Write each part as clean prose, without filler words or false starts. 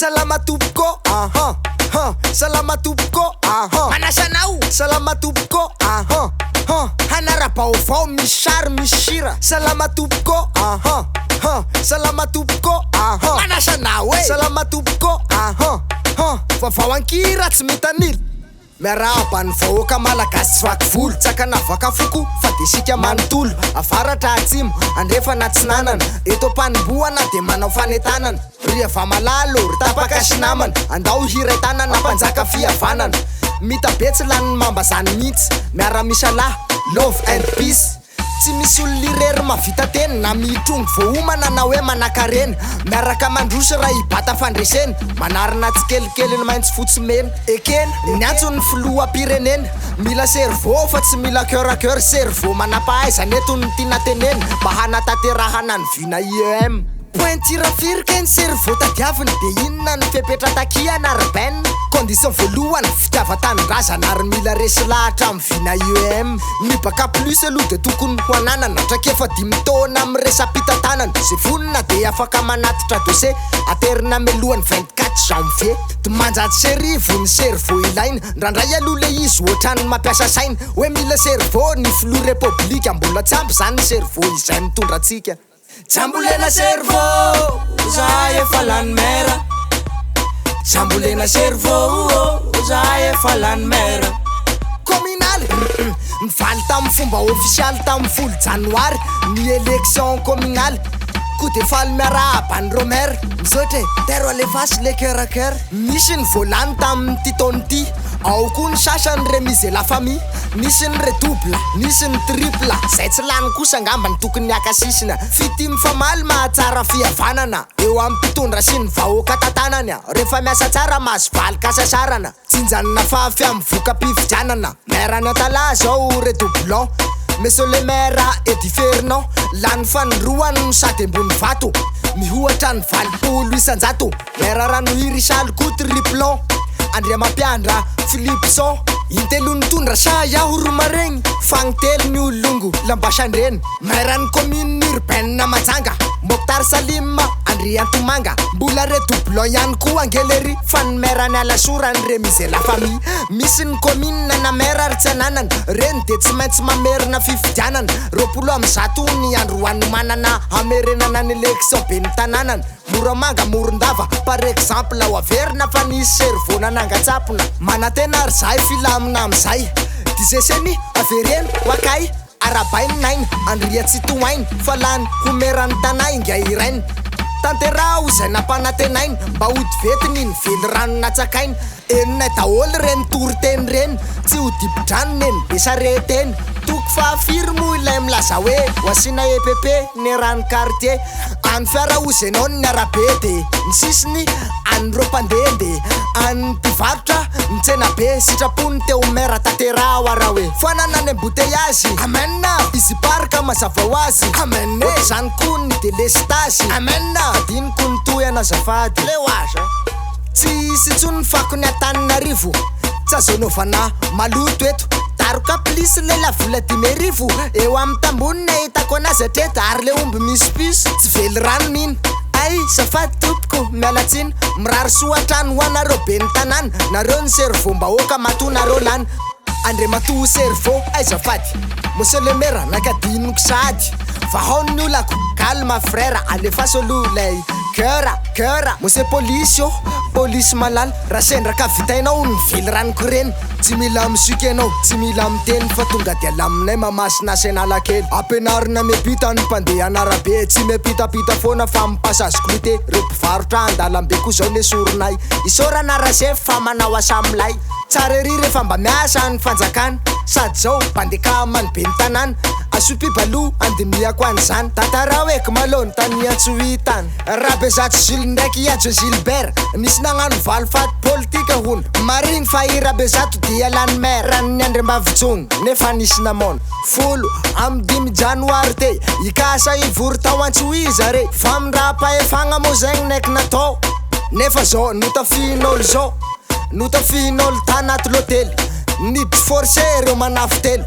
Salama tompoko, aha, ha. Salama tompoko, aha. Manasa anao. Salama tompoko, aha, ha. Hanara-baovao misy sary misy sira. Salama tompoko, aha, ha. Salama tompoko, aha. Manasa anao e. Salama tompoko, aha, ha. Vaovao an-kira tsy mitanila. Miarahaba ny vahoaka malagasy tsy vaky volo, tsy ankanavaka foko fa dia isika manontolo, avaratra atsimo, andrefana atsinanana, eto am-panombohana dia manao fanentanana, ry hava-malala ô, ry tapaka sy namana, andao hiray tanana hampanjaka fihavanana, mitabe tsy lanin'ny mamba zany mihitsy, miara-misalahy, love and peace. Tsy misy olona irery mahavita tena na mitrongy voaomana na hoe manankarena. Miaraka mandroso raha hibata fandresena. Manarina tsikelikely ny maitso fotsy mena. Ekena, niantso ny filoham-pirenena. Mila cerveau fa tsy mila coeur à coeur. Cerveau manam-pahaizana eto no tiana tenena mba hanatanterahana ny vina IEM. Pointure firy kay ny cerveau tadiaviny de inona ny fepetra takiana ry Ben? Condition voalohany, fitiavan-tanindrazana ary mila resy lahatra amin'ny vina IEM. Ny bac plus aloha de tokony ho ananana traikefa dimy taona amin'ny resa-pitantanana. Ze vonona de afaka manatitra dossier aterina mialohan'ny 24 janvier. 1500 ny cerveau ilaina, ndrandray aloha le izy ohatran'ny mampiasa saina hoe mila cerveau ny filoha repoblika, mbola tsy ampy zany ny cerveau izay mitondra antsika. Jambolena cerveau zahay efa lany mère Jambolena cerveau zahay efa lany mère. Kaominaly, Nivaly tamin'ny fomba ofisialy tamin'ny folo janoary ny élection kaominaly Koa dia faly miarahaba an'ireo maire. Misaotra e! Tairo alefaso le cœur à cœur. Nisy ny voalany tamin'ity taona ity, ao koa ny sasany remise la famille. Nisy ny redouble, nisy ny triple, zay tsy lany kosa angamba no tokony haka sisina. Fitia mifamaly mahatsara fihavanana, eo amin'ny mpitondra sy ny vahoaka tantanany. Rehefa miasa tsara mahazo valin-kasasarana, jinjanina fafy amin'ny voka-pifidianana. Maire any Antalaha zao redoublant, Monsieur le maire Eddy Fernand, lany fanindroany no sady ambony vato, mihoatra ny 80%. Maire Ranohiry Saly koa triplant, Andriamampiandra Philipson, intelo nitondra sa iaho ro maregny, fagnitelony io longo lambasandreny, Maire ny commune urbaine Majanga, Mokhtar Salim Andriantomanga, mbola redoublant ihany koa ange lery fa ny maire ny Alasora ny remise la famille, misy ny commune na maire ary tsy ananana, reny de tsy maintsy mamerina fifidianana, 120 ny andro hanomanana hamerenana ny election ben'ny tanànana. Moramanga, Morondava, par exemple ho averina fa nisy cerveau nanangan-tsapona. Manantena ry zahay filamina amin'izay. Dizeseni, avereno, wakay, arabainy naina, Andriatsitohaina, fa lany ho meran'ny tanà ingahy rainy. Tanteraho izay nampanantenaina, mba hody vetiny iny velirano natsakaina. Henonay daholo ireny toriteny ireny, tsy ho dibo-drano neny be sarety eny. Toko fahafiry moa ilay milaza hoe ho asiana EPP ny rano quartier? Any fiara hozy enao ny arabe de ny sisiny an'ireo mpandehandeha, an'ny mpivarotra ny tsenabe, sitrapony teo maire tanteraho ara hoe foanana ny embouteillage, amen! Izy park mazava ho azy, amen! Ohatr'izany koa ny delestazy, amen! Adinoko ny tohiny azafady, leo aza. Tsy hisy intsony ny fakony Antananarivo Tsy azo anaovana maloto eto Daroka plisy le lavola 5000 Eo amin'ny tambony ny ahitako anazy hatreto Ary le omby misy puce tsy velirano iny Ay zafady tompoko miala tsiny Mirary soa hatrany ho anareo ben'ny tanàna Nareo ny cerveau-mbahoaka matoa nareo lany Andriamatoa cerveau ay zafady Monsieur le maire nankadinoko sahady Vahao ny olako calme frère Alefaso aloha ilay Coeur coeur Monsieur polisy ô polisy malala Raha sendra ka vitainao ny veliranoko ireny Tsy mila misioka ianao tsy mila miteny Fa tonga dia alaminay Mahamasina sy Analakely Ampianarina miampita ny mpandeha an'arabe Tsy miampitampita foana fa mi-passage clouté Reo mpivarotra an-dalambe koa zao nesorinay Isaorana Rasefy fa manao asa milay Tsara ery rehefa mba miasa ny fanjakana Sady zao mpandeka many ben'ny tanàna Asio pub aloha andinihako an'izany Tantarao eky malôha ny tany Antsohitany Rabezato Jules ndraiky i Hajo Gilbert Nisy nagnano valifaty politika hono Marigny fa i Rabezato dia lany maire Ran'ny andriambavitsogno nefa nisy namono 15 janoary te Hikasa hivory tao Antsohihy zare Famindram-pahefagna moa zegny naiky natao Nefa zao notafihin'ôlo zao Notafihin'ôlo tanaty lôtely Niditry forcé ireo manafo telo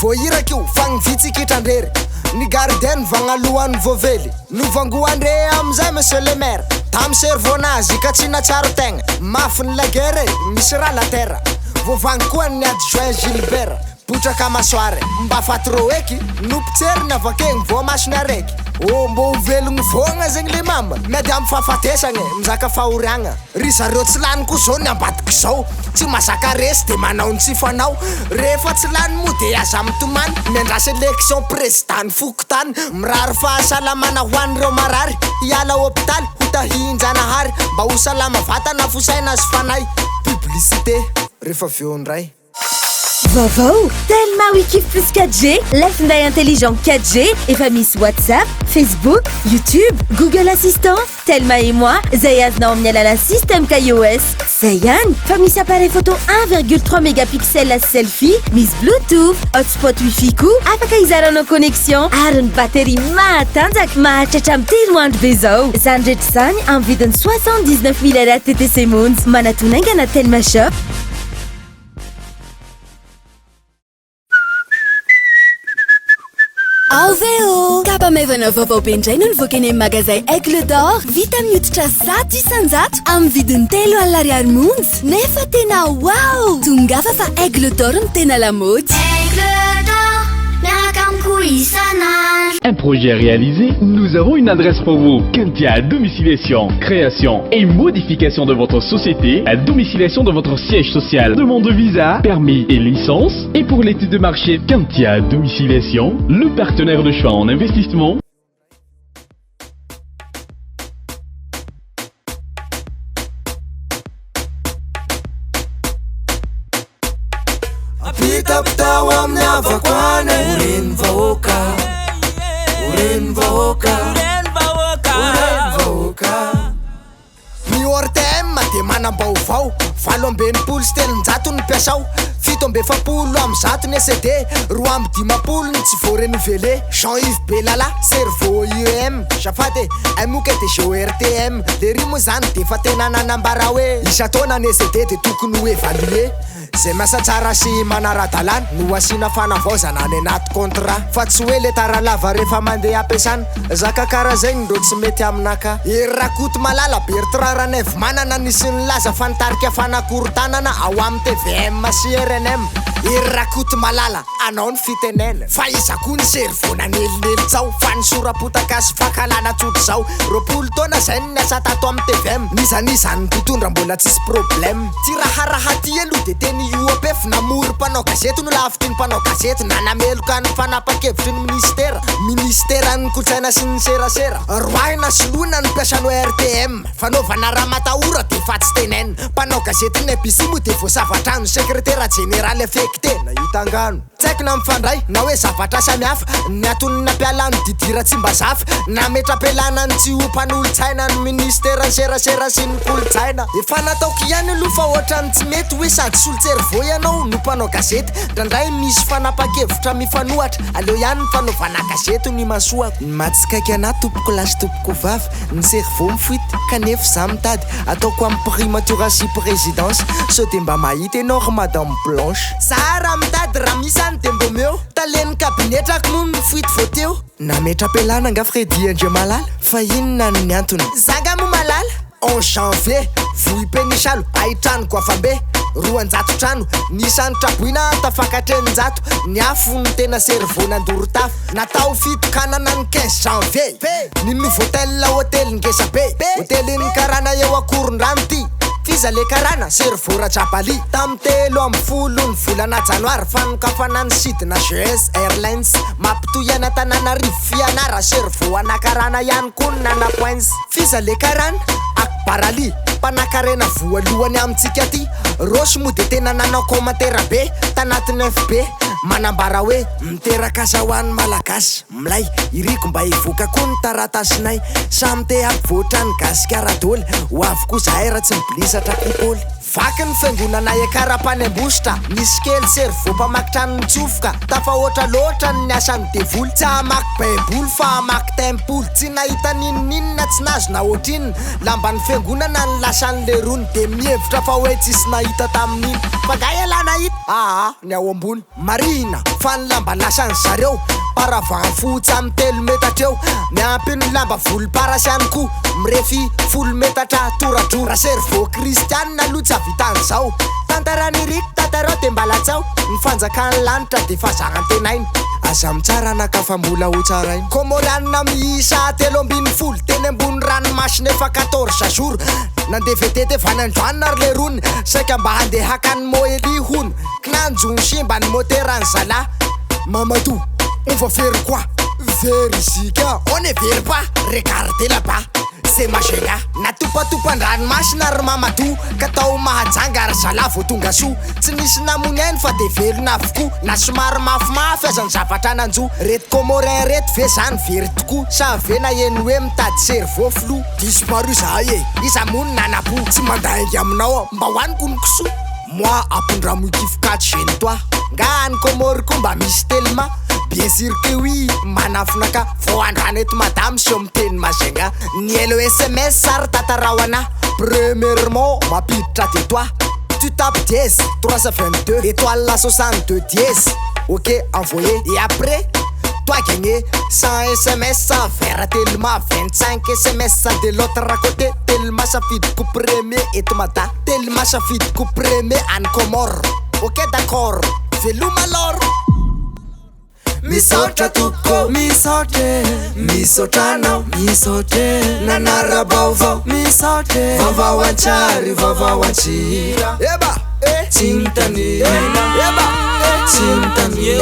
Voahiraka io fa ny vitsy kitran-drery Ny gardien vagnalohan'ny voavely Novangoan-dre amizay monsieur le maire. Tamy cerveau-nazy ka tsy nahatsiaro tegna. Mafy ny la guerre e, misy raha la terre. Voavangy koa ny adjoint Gilbert. Potraka masoara e, mba fa trop eky. Nopotseriny avakegny voamasony araiky. Oh, mbô ho velogno foagna zegny le mama. Miady amy fahafatesagna e, mizaka fahoriagna. Ry zareo tsy lany koa zao ny ambadik'izao. Tsy mazaka resy de manao ny tsy fanao. Rehefa tsy lany moa de aza mitomany. Miandrasa election président ny fokontany. Mirary fahasalamana ho an'ireo marary. Hiala hopitaly ho tahian-janahary. Mba ho salama vatana fo saina sy fanahy. Publicité rehefa avy eo indray. Vaovao, Telma Wiki Plus 4G, lay finday intelligent 4G, efa misy WhatsApp, Facebook, YouTube, Google Assistant, Telma et moi, izay azonao amin'ny alalan'ny système KaiOS. Zay ihany, fa misy appareil photo 1,3 mégapixel selfie, misy Bluetooth, hotspot wifi koa, afaka hizaranao connexion, ary ny batterie mahatanjaka, maharitra hatramin'ny telo andro be izao. Izany rehetra izany amin'ny vidiny 79 mille ariary TTC monja. Manatona haingana Telma Shop. Ao ve ô! Kapa maivana vaovao be indray no nivoaka eny amin'ny magazay Aigle d'Or, vita amin'ny hoditra 100% amin'ny vidiny 30 000 ariary monja. Nefa tena wow! Tongava fa Aigle d'Or no tena lamaody. Aigle d'Or, miaraka amiko isan'andro. Un projet réalisé, nous avons une adresse pour vous. Kentia Domiciliation, création et modification de votre société, la domiciliation de votre siège social, demande de visa, permis et licence. Et pour l'étude de marché, Kentia Domiciliation, le partenaire de choix en investissement. Ampitapitao amin'ny havako any e. Ho ren'ny vahoaka, ho ren'ny vahoaka, ho ren'ny vahoaka. Ny ORTM dia manam-baovao, 368 ny mpiasa ao, 147 ny ECD, 52 ny tsy voa-renouveler. Jean Yves Belala, cerveau IEM, azafady e, MOC DG ORTM, lery moa izany dia efa tena nanambara hoe isan-taona ny ECD dia tokony ho évaluer. Zay miasa tsara sy manara-dalàna no asiana fanavaozana any anaty contrat fa tsy hoe le tara lava rehefa mandeha ampiasana. Zaka kara zegny ndrô tsy mety aminaka. Hery Rakotomalala, Bertrand Ranaivomanana nisy nilaza fa nitarika fanakorontanana ao amin'ny tvm sy rnm. Hery Rakotomalala, anao ny fitenena. Fa iza koa ny cerveau nanelinely tsao fa ny sora-potaka sy fankahalana tsotr'izao. 20 taona zay no niasa tato amin'ny tvm, n'iza n'iza ny mpitondra mbola tsisy problème. Ty raharaha ty aloha de teny UOPF namory mpanao gazety no lavitry ny mpanao gazety nanameloka ny fanapa-kevitry ny minisitera, minisiteran'ny kolontsaina sy ny serasera. Roahina soloina ny mpiasan'ny ORTM, fanaovana ramatahora de fa tsy tenenina. Mpanao gazetin'ny MBC moa de voasava trano, sekretera jeneraly affecté, nahita angano. Tsy haiko na mifandray na hoe zavatra samihafa ny antony nampiala an'i Didier Ratsimbazafy, nametra-pialana ny tsy ho mpanolotsaina ny minisiteran'ny serasera sy ny kolontsaina. Efa nataoko ihany aloha fa ohatran'ny tsy mety hoe sady solon-tserveau ianao no mpanao gazety, indraindray misy fanapan-kevitra mifanohatra, aleo ihany ny fanaovana gazety no imasoako. Ny mahatsikaiky anah tompoko lahy sy tompoko vavy, ny cerveau mifoite kanefa za mitady ataoko amin'ny primature sy présidence, sao dia mba mahita ianao ry madame blanche. Za raha mitady raha misy any de mbô meo Talen'ny kabinetrako moa no fuite vao teo. Nametra-pialana nga Freddy Andriamalala fa inona ny antony? Za nga moa malala? En janvier, Vohipenisalo, hain-trano goavambe, 200 trano, ny isan'ny traboina tafakatra 600, ny afo no tena cerveau nandoro tafo, natao fitokanana ny 15 janvier, ny Novotel hotely ngeza be, hotelin'ny karana eo Ankorondrano ty. F'iza le karana? Cerveau Rajabali. Tamin'ny 13 ny volana janoary, fanokafana ny sidina GS Airlines mampitohy an'Antananarivo Fianara, Cerveau ana karana ihany koa ny nana points. F'iza le karana? Akbarali, mpanakarena voalohany amintsika aty. Rossy moa dia tena nanao commentaire be tanatin'ny FB, manambara hoe miteraka asa ho an'ny Malagasy. Milay, iriko mba hivoaka koa ny taratasinay, samy te hampivoatra an'i gasikara doly, ho avy koa zahay raha tsy mibilisatra koa paoly. Vaky ny fiangonana Ekarapany Ambositra, nisy kely cerveau mpamaky trano nitsofoka, tafahoatra loatra ny asan'ny devoly, tsy hamaky baiboly fa hamaky tempoly, tsy nahita n'inon'inona tsy nahazo na ohatrinona, lamban'ny fiangonana no lasan'ny lerony, dia mihevitra fa hoe tsisy nahita tamin'iny, fa nga ialahy nahita? Aa ny ao ambony. Marihina fa ny lamba lasan'ny zareo. Paravent fotsy amin'ny telo metatra eo, miampy ny lamba volomparasy ihany koa, mirefy folo metatra toradroa. Raha cerveau kristianina aloha tsy hahavita an'izao. Tantaran'Irick tantarao dia mba latsao, ny fanjakan'ny lanitra dia efa aza antenaina. Aza mitsara anaka fa mbola ho tsaraina. Kômôrianina miisa 13 teny ambony ranomasina efa 14 jours. Nandeha vedety avy any Anjoanina ry lerony, saika mba handeha haka an'i Moelie hono. Kinanjo simba ny moteran'ny zalahy. Mamadou, on va faire quoi? Very isika, on ne very pas, regardez là-bas, c'est Majunga. Natopatopa an-dranomasina ry Mamadou, ka tao Mahajanga ry zalahy vao tonga soa. Tsy nisy namony ainy fa dia velona avokoa, na somary mafimafy aza ny zavatra nanjo. Reto Comorien reto ve zany very tokoa, sa ve naheno hoe mitady cerveau filoha? Disparu zahay e, iza moa no nanam-po? Tsy mandainga aminao aho, mba hohaniko ny kisoa. Moi ampindramo ity vokatry gêne toi. Nga any Comores koa mba misy telma? Bien sûr que oui, manafina ka. Vao andrano eto Mada miseho miteny Majunga. Ny elo sms ary tantarao anah. Premièrement mampiditra de toi. Tu tapes dièse 322 étoile 62 dièse. Ok envoyer et après toi gagner 100 sms vers Telma 25 sms de l'autre côté Telma safidiko premier eto Mada. Telma safidiko premier any Comores. Ok d'accord. Veloma alors. Misaotra tompoko, misaotra e, misaotra anao, misaotra e, nanara-baovao, misaotra e, vaovao an-tsary, vaovao an-tsira. Eba, eh, tsy mitanila, eba, eh, tsy mitanila.